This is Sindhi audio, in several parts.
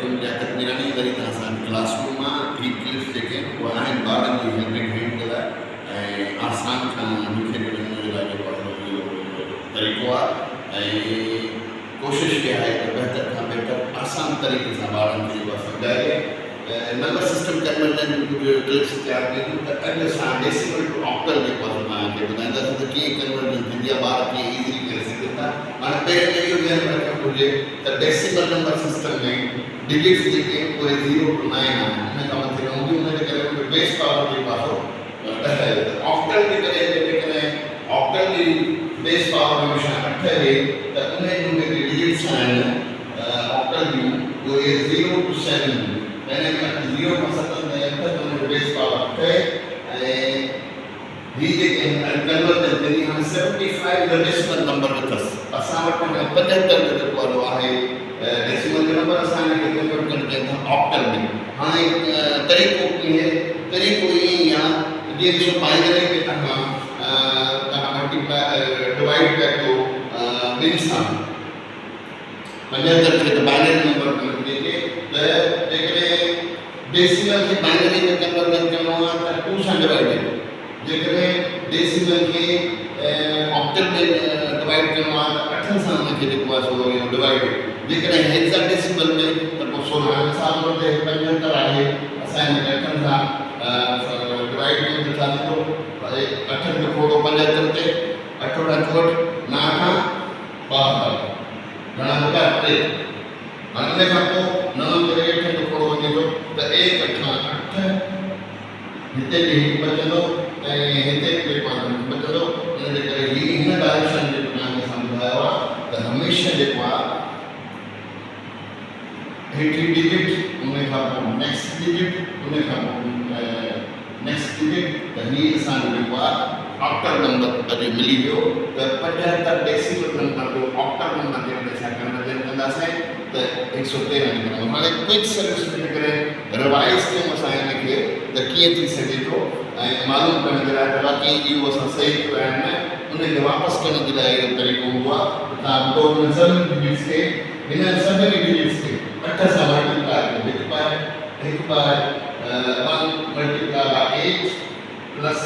عليڪم لياقت ميراڻي وري توهان سان ڪلاس روم مان هي ڪلپس جيڪي آهن اهي آهن ٻارن جي هيلپنگ هينڊ جي لاء ۽ آسان کان ڏکي ۾ وڃڻ جي لاء جيڪو آهي سو اهو طريقو آهي ۽ ڪوشش اها آهي ته بهتر کان بهتر آسان طريقي سان ٻارن کي جيڪو آهي سمجهائجي. نمبر سسٽم ڪنورجن جون ڪجهه ڪلپس تيار ڪيون ته اڄ اسان ڊيسيمل ٽو آڪٽل جيڪو آهي سو توهان کي ٻڌائينداسين ته ڪيئن ڪنورجن ٿيندي آهي ٻار ڪيئن ايزلي ڪري سگهن ٿا. هاڻي پهرين ته اهو ذهن ۾ رکڻ گهرجي ته ڊيسيمل نمبر سسٽم ۾ ڊجٽس جيڪي آهن اهي زيرو ٽو نائن آهن ان کان مٿي نه هونديون ان جي ڪري ان جو بيس پاور جيڪو آهي سو 10 آهي ته آڪٽل جي ڪري جيڪڏهن آڪٽل جي بيس پاور هميشه اٺ آهي ته انهي جون جيڪي ڊجٽس آهن آڪٽل جون اهي زيرو ٽو سيون هونديون ته ان ۾ اٺ زيرو کان ستن تائين اٺ ته ان جو بيس پاور اٺ آهي ۽ هي جيڪي هن ڪنورجن ٿيندي هاڻي seventy five is a decimal number with us اسان وٽ هاڻي 75 جو جيڪو وارو آهي ڊيسيمل جو نمبر اسان هن کي ڪنورٽ ڪرڻ چاهيون ٿا آڪٽل ۾ هاڻي طريقو ڪيئن آهي طريقو ائين ئي آهي جيئن ڏسو بائنري ۾ توهان توهان ملٽيپلائي ڊوائيڊ پيا ڪيو ٻن سان 75 کي ته بائنري نمبر ۾ لکجي ته جيڪڏهن ڊيسيمل کي بائنري ۾ ڪنورجن ڪرڻو آهي ته ٽو سان ڊوائيڊ جيڪڏهن ڊيسيمل کي آڪٽل ۾ ڊوائيڊ ڪرڻو آهي ته اٺن سان ان کي جيڪو آهي سو اهو ڊوائيڊ جيڪڏهن هيگزا ڊيسيمل ۾ ته پوء 16 هاڻي مثال طور تي 75 آهي اسان هن کي اٺن سان ڊوائيڊ ڪيون ته ڇا ٿيندو اٺن جو کوڙو 75 تي اٺ اٺا 64 نو اٺا 72 گهڻا بچا ٽي. هاڻي ان کان پوء نو تي وري اٺن جو کوڙو وڃي ٿو ته ايڪ اٺان اٺ هتي به هڪ بچندو ۽ هتي به جيڪو آهي هڪ بچندو ان جي ڪري هي هن ڊائريڪشن جيڪو توهان کي اسان ٻڌايو آهي ته هميشه جيڪو آهي هيٺين ڊجٽ ان کان پوء نيڪسٽ ڊجٽ ان کان پوء نيڪسٽ ڊجٽ ته هي اسان جو جيڪو آهي آڪٽل نمبر اڄ ملي ويو ته 75 ڊيسيمل نمبر جو آڪٽل نمبر جيڪڏهن اسان ڪنورجن ڪنداسين ته 113 نڪرندو. هاڻي ڪوئڪ سروس ۾ جيڪڏهن ريوائز ڪيون اسان ان کي ته ڪيئن ٿي سگهي ٿو ۽ معلوم ڪرڻ جي لاء ته واقعي اهو اسان صحيح ڪيو آهي نه ان کي واپس ڪرڻ جي لاء اهو طريقو هوندو آهي ته توهان ٻڌو انهن سڀني ڊجٽس کي هنن سڀني ڊجٽس کي اٺ سان ملٽيپلائي ڪيو هڪ by هڪ by one multiply by eight plus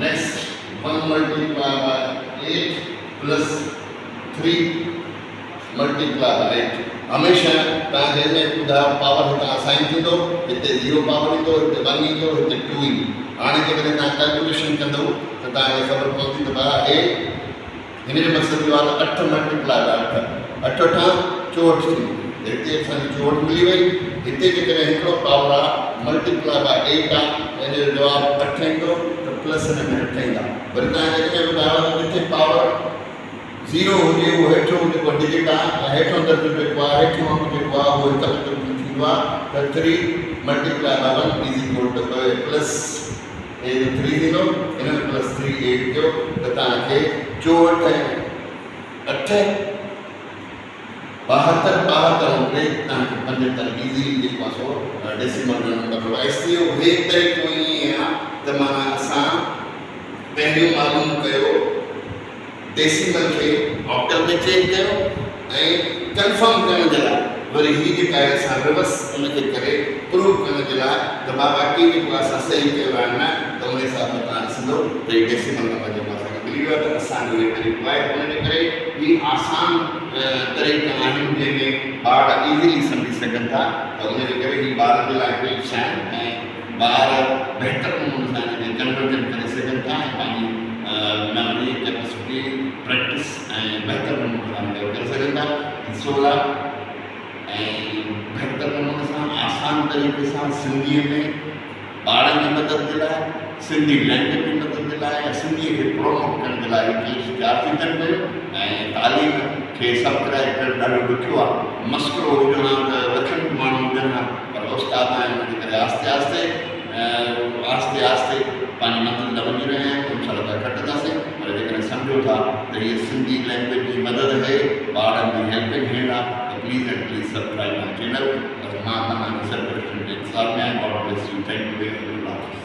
next one multiply by eight plus three multiply by eight هميشه توهان کي هن ٻڌايو پاور هتان اسائن ٿيندو هتي زيرو پاور ايندو هتي ون ايندو هتي ٽو ايندو هاڻي جيڪڏهن توهان ڪلڪوليشن ڪندو ته توهان کي خبر پوندي ته ڀاء هي هن جو مقصد اهو آهي ته اٺ ملٽيپلائي باء اٺ، اٺ اٺان 64 ٿيندو ته هتي اسان کي 64 ملي وئي. هتي جيڪڏهن هڪڙو پاور آهي ملٽيپلائي باء ايٽ آهي ته ان جو جواب اٺ ايندو ته پلس هن ۾ اٺ ايندا. وري توهان کي اڳ ۾ ٻڌايو آهي ته جتي پاور زيرو هجي اهو هيٺيون جيڪو ڊجٽ آهي يا هيٺيون درجو جيڪو آهي هيٺيون انگ جيڪو آهي اهو هڪ ۾ تبديل ٿيندو آهي ته three multiply by one is equal to plus هي جو ٿري ٿيندو ان ۾ پلس ٿري ايڊ ڪيو ته توهان کي 64 ۽ اٺ 72 72 ۽ ٽي توهان کي 75 ايزلي جيڪو آهي سو ڊيسيمل جو نمبر روايز ٿي ويو. هي طريقو ائين آهي ته معنيٰ اسان پهريون معلوم ڪيو ڊيسيمل کي آڪٽل ۾ چينج ڪيو ۽ ڪنفرم ڪرڻ جي لاء وري هي جيڪا آهي اسان ريورس ان کي ڪري پروف ڪرڻ جي لاء ته بابا ڪي جيڪو آهي اسان صحيح ڪيو آهي نه ته ان حساب سان توهان ڏسندو ته هي ڊيسيمل نمبر جيڪو اسان کي ملي ويو آهي ته اسان جو هي طريقو آهي ته ان جي ڪري هي آسان طريقا آهن جنهن ۾ ٻار ايزلي سمجهي سگهن ٿا ته ان جي ڪري هي ٻارن جي لاء ٽپس آهن ۽ ٻار بهتر نموني سان ان کي ڪنورجن ڪري سگهن ٿا ۽ پنهنجي ميموري ڪيپسٽي پريڪٽس ۽ بهتر نموني سان ان کي ڪري سگهن ٿا. هي سولا ۽ بهتر نموني سان آسان طريقي سان سنڌيء ۾ ٻارن جي مدد جي لاء سنڌي لينگويج جي مدد جي لاء يا سنڌيء کي پروموٽ ڪرڻ جي لاء هي ڪلپس تيار ٿي ٿين پيون ۽ تعليم کي سبڪرائب ڪرڻ ڏاڍو ڏکيو آهي مسڪرو هجڻ ها ته لکن ماڻهو هجن ها پر استاد آهن ان جي ڪري آهستي آهستي آهستي آهستي پنهنجي منزل ڏانهن وڃي رهيا آهيون انشاء الله تعالٰي کٽنداسين پر جيڪڏهن سمجهو ٿا ته هيء سنڌي لينگويج جي مدد اهي ٻارڙن جي هيلپنگ هينڊ آهي ته please and please subscribe my channel مان توهان جي سبسڪرپشن جي انتظار ۾ آهيان God bless you thank you very much Allah Hafiz.